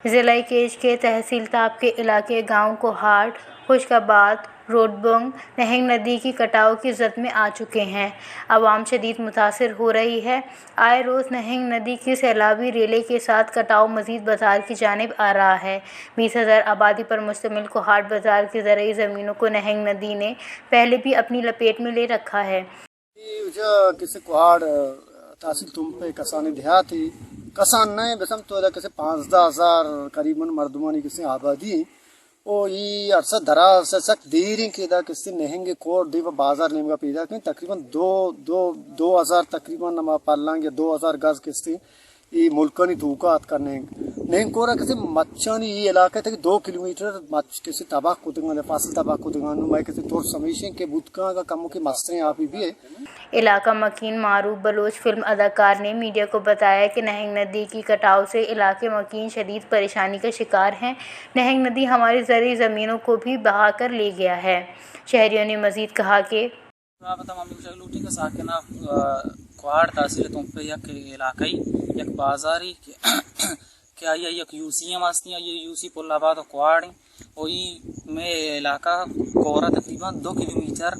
ضلع کیچ کے تحصیل تاپ کے علاقے گاؤں کوہاٹ، خشک آباد، روڈ بنگ نہنگ ندی کی کٹاؤ کی زد میں آ چکے ہیں۔ عوام شدید متاثر ہو رہی ہے۔ آئے روز نہنگ ندی کی سیلابی ریلے کے ساتھ کٹاؤ مزید بازار کی جانب آ رہا ہے۔ بیس ہزار آبادی پر مشتمل کوہاٹ بازار کی زرعی زمینوں کو نہنگ ندی نے پہلے بھی اپنی لپیٹ میں لے رکھا ہے۔ اے اجا کسے کوہاڑ، تحصیل تمپ ءِ کسانیں دیہاتے، کسان نہ ایں، بس ہم تو ادا کسے پانزدہ ہزار قریباً مردمانی کسے آبادی ایں۔ او ای عرصہ دراز ءَ سک دیر ایں کہ ادا کسے نہنگ کوڑ دیو بازار نیمگا پیداک ایں۔ تقریباً دو، دو، دو ہزار تقریباً ہما پلنگ یا دو ہزار گز کسے اے ملکانی توکا اتکا نہنگ۔ نہنگ کورا کسے مچانی اے علاقہ تک دو کلومیٹر مچ کسے تباہ کتگاں، فصل تباہ کتگاں۔ نوں مئے کسے ترس ہمیش ایں کہ بوت کنت اگاں کموکے مستریں آپے بیئے۔ علاقہ مکین معروف بلوچ فلم اداکار نے میڈیا کو بتایا کہ نہنگ ندی کی کٹاؤ سے علاقے مکین شدید پریشانی کا شکار ہیں۔ نہنگ ندی ہماری زرعی زمینوں کو بھی بہا کر لے گیا ہے۔ شہریوں نے مزید کہا کہ بابت ءَ ما ہمے گوشگ لوٹیں کہ ساکن ءَ، آ، کوہاڑ تحصیل تمپ ءِ یک علاقہ ای، یک بازارے کہ، کہ آئی ءَ یک یو سی ہم ہستیں، آئی ءِ یو سی پل آباد ءُ کوہاڑ ایں۔ ءُ ای مئے علاقہ کورا تقریباً دو کلومیٹر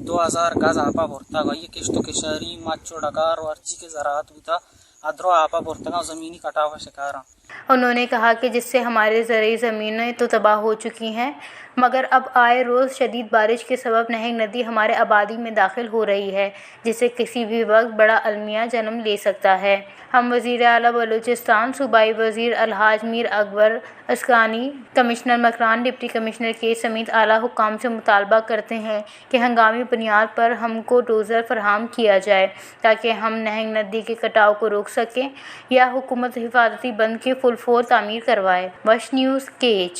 دو ہزار گز آپا برتگ۔ آئی ءِ کشت ءُ کشاری، مچ ءُ ڈگار ءُ ہرچی کہ زراعت بوتا، ادرو آپا برتگاں ءُ زمینی کٹاو ءِ شکاراں۔ انہوں نے کہا کہ جس سے ہمارے زرعی زمینیں تو تباہ ہو چکی ہیں، مگر اب آئے روز شدید بارش کے سبب نہنگ ندی ہمارے آبادی میں داخل ہو رہی ہے، جس سے کسی بھی وقت بڑا المیہ جنم لے سکتا ہے۔ ہم وزیر اعلیٰ بلوچستان، صوبائی وزیر الحاج میر اکبر اسکانی، کمشنر مکران، ڈپٹی کمشنر کے سمیت اعلیٰ حکام سے مطالبہ کرتے ہیں کہ ہنگامی بنیاد پر ہم کو ڈوزر فراہم کیا جائے، تاکہ ہم نہنگ ندی کے کٹاؤ کو روک سکیں یا حکومت حفاظتی بند کی فل فور تعمیر کروائے۔ وش نیوز، کیچ۔